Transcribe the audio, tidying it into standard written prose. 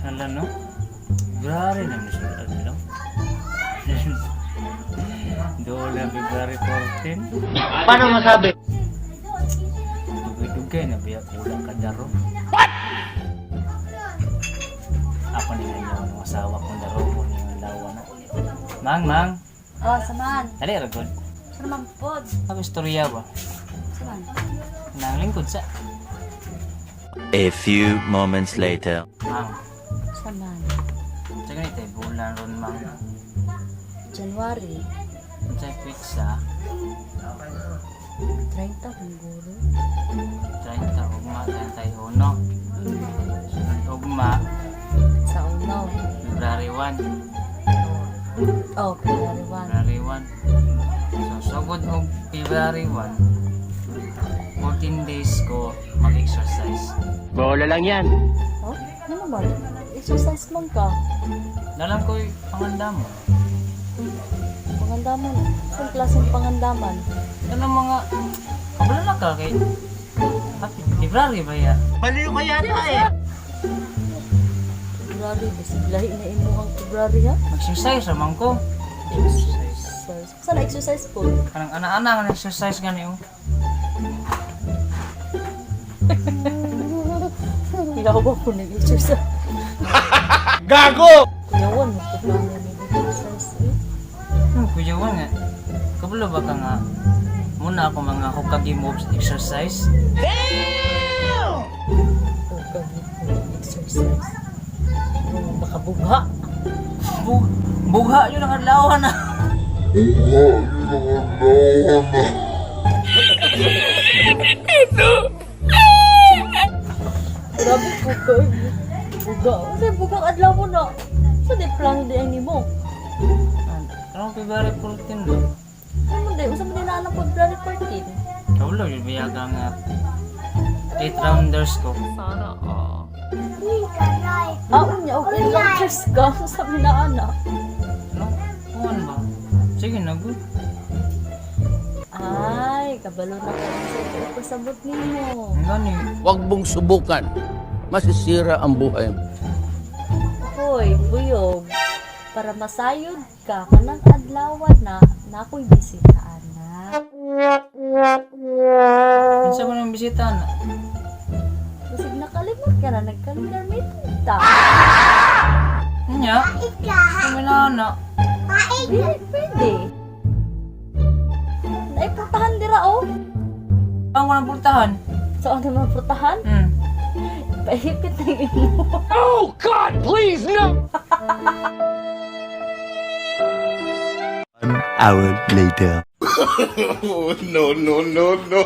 Hala no? February na ni sulod adlaw. Doon na February 14. Paano masabi? Dugay-dugay na biya kulang ka daro. What? Ako ni nga ang asawa kong daro ko ni nga lawa na. Mang, mang, Oh, saman. dali ra gud. Sa naman pod. Ako istorya ba? Saman. Nang lingkod sa. A few moments later. Mang, Saman. sa ganito ay bulan ron, mang. January. Unsay pizza? 30 siguro. 30 ugma, 31. Sunod ugma, Sa uno. February 1. Oh, February 1. February 1. So, sugod og February 1, 14 days ko mag-exercise. Bola lang yan. Oh, ano ba? Exercise man ka. Dalam ko panganda mo. Pangandaman. Saan klaseng pangandaman? Ano mga kabalo na ka kay Happy February ba ya? Baliw ka yata eh. February. Basig lahi na imuhang February ha? Mag-exercise raman ko. Exercise. Exercise. Saan exercise po? Kanang ana-ana nga exercise gani oh. Kuyawa ko nag-exercise. Gago! Kuyawan, magpaplano nag-exercise eh. Kuya nga. Kabalo ba ka nga muna ako mga hokage moves exercise? Oh, gagawin ko exercise. Ano, baka bugha. Bugha yun ang adlaw na. Grabe ko kayo. Buga. Kasi bugang adlaw mo na. Sa di plano di ang nimo. Karong February 14 do. Ano man di? Usa man di na anang February 14. Kabalo yun biya ka nga 8 rounders ko. Ah, unya. Okay, lectures ka. Sabi na ana. Ano? Kuan ba? Sige na good. Ay, kabalo na ko sa pasabot nimo. Ang gani. Huwag mong subukan. Masisira ang buhay mo. Hoy, buyog. Para masayod ka kanang adlaw na nakoy bisita na. Kinsa ko nang bisita na? Basig nakalimot ka na nagkalendar meeting ta. Nya? Kami na na. Dili pwede. Ay, puntahan dira oh. Ang ko nang pultahan. So, ano naman putahan? Pahipit na yung imo. Oh God, please no! One hour later. Oh, no, no, no, no.